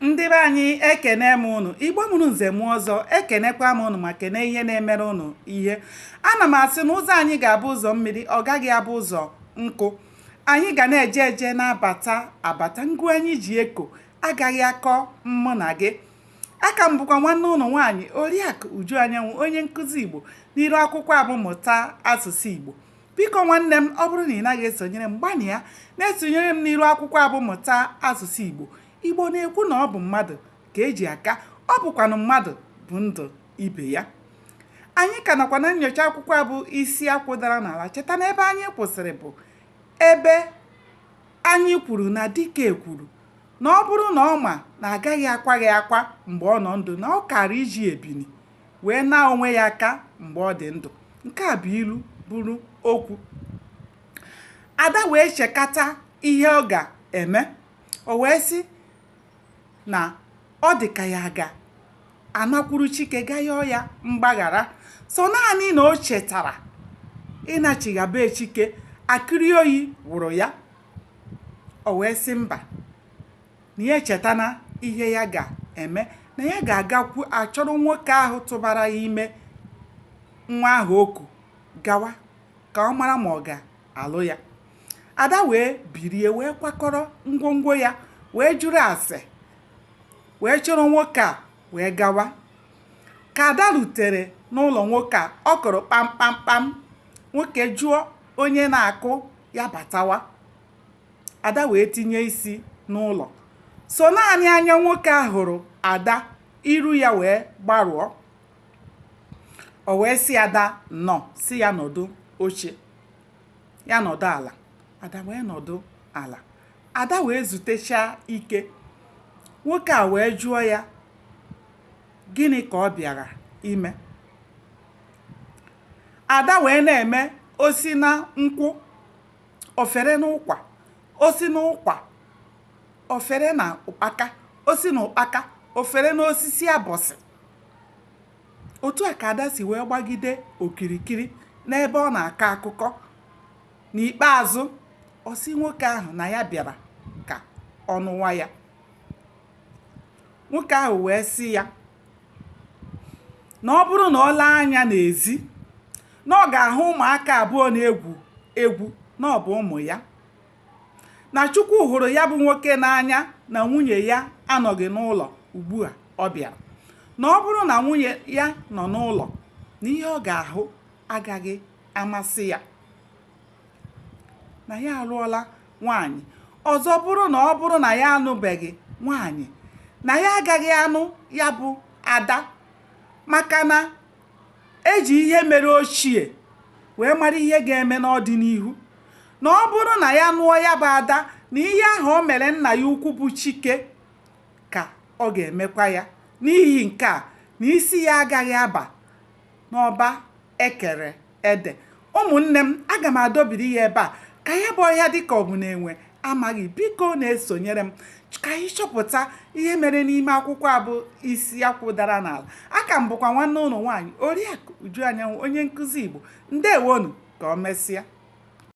Ndị be anyị, ekene m ụnụ. Igbo mụrụ nze mụọ ọzọ, ekenekwa m ụnụ ma kene ihe na-emere ụnụ ihe. Ana m asị na ụzọ anyị ga-abụ ụzọ mmiri, ọ gaghị abụ ụzọ nkụ. Anyị ga na-eje eje na-abata abata, ngụ anyị ji eko agaghị akọ mụ na gị. Aka m bụkwa nwanne ụnụ nwaanyị, Oriakụ Uju Anyanwụ, onye nkụzi Igbo n'iru akwụkwọ a bụ Mụta Asụsụ Igbo. Biko nwanne m, ọ bụrụ na ị naghị esonyere m, gbanịa na-esonyere m n'iru akwụkwọ a bụ Mụta Asụsụ Igbo. Igbo na-ekwu na ọ bụ mmadụ ka e ji aka, ọ bụkwanụ mmadụ bụ ndụ ibe ya. Anyị ka nọkwa na nnyocha akwụkwọ a bụ Isi Akwụ Dara N'ala. Cheta na ebe anyị kwụsịrị bụ ebe anyị kwuru na dike kwuru na ọ bụrụ na ọ ma na agaghị akwa ya akwa mgbe ọ nọ ndụ, na ọ kara iji ebini wee naa onwe ya aka mgbe ọ dị ndụ. Nke a bụ ilu bụrụ okwu. Ada wee chekata ihe ọ ga-eme. O wee sị na ọ dị ka ya ga-anakwuru Chike ga yọọ ya mgbaghara. Sọ naanị na o chetara ịnachigha be Chike, akịrị oyi wụrụ ya. O wee sị mba, na ya echetana ihe ya ga-eme, na ya ga-agakwu achọrọ nwoke ahụ tụbara ya ime nwa ahụ o ku gawa ka ọ mara ma ọ ga-alụ ya. Ada wee birie wee kwakọrọ ngwongwo ya wee jụrụ ase wee chọrọ nwoke a wee gawa. Ka Ada rutere n'ụlọ nwoke a, ọ kụrụ kpam kpam kpam. Nwoke jụọ onye na-akụ, ya batawa. Ada wee tinye isi n'ụlọ. Sọ naanị anya nwoke a hụrụ Ada, iru ya wee gbarụọ. O wee sị Ada nnọọ, sị ya nọdụ oche, ya nọdụ ala. Ada wee nọdụ ala. Ada wee zutechaa ike. Nwoke a wee jụọ ya gịnị ka ọ bịara ime. Ada wee na-eme o si na nkwụ o fere n'ụkwa, o si n'ụkwa o fere na ụkpaka, o si n'ụkpaka o fere n'osisi abọsị. Otu a ka Ada si wee gbagide okirikiri n'ebe ọ na-akọ akụkọ. N'ikpeazụ, ọ sị nwoke ahụ na ya bịara ka ọ nụwa ya. Nwoke ahụ wee sị ya na ọ bụrụ na ọ lee anya n'ezi, na ọ ga-ahụ ụmụaka abụọ na-egwu egwu, na ọ bụ ụmụ ya. Na Chukwu hụrụ ya bụ nwoke n'anya na nwunye ya anọghị n'ụlọ ugbu a ọ bịara. Na ọ bụrụ na nwunye ya nọ n'ụlọ, na ihe ọ ga-ahụ agaghị amasị ya. Na ya alụọla nwaanyị. Ọzọ bụrụ na ọ bụrụ na ya anụbeghị nwaanyị, na ya agaghị anụ ya bụ Ada, maka na e ji ihe mere ochie wee mara ihe ga-eme n'ọdịnihu. Na ọ bụrụ na ya nụọ ya bụ Ada, na ihe ahụ o mere nna ya ukwu bụ Chike ka ọ ga-emekwa ya. N'ihi nke a, na isi ya agaghị aba n'ọba e kere ede. Ụmụnne m, aga m adọbiri ya ebe a ka ya bụ ọhịa dị ka ọ bụ na enwe amaghị. Biko na-esonyere m ka anyị chọpụta ihe mere n'ime akwụkwọ a bụ Isi Akwụ Dara N'ala. Aka m bụkwa nwanne ụnụ nwaanyị, Oriakụ Uju Anyanwụ, onye nkụzi Igbo. Ndewonu, ka o mesịa.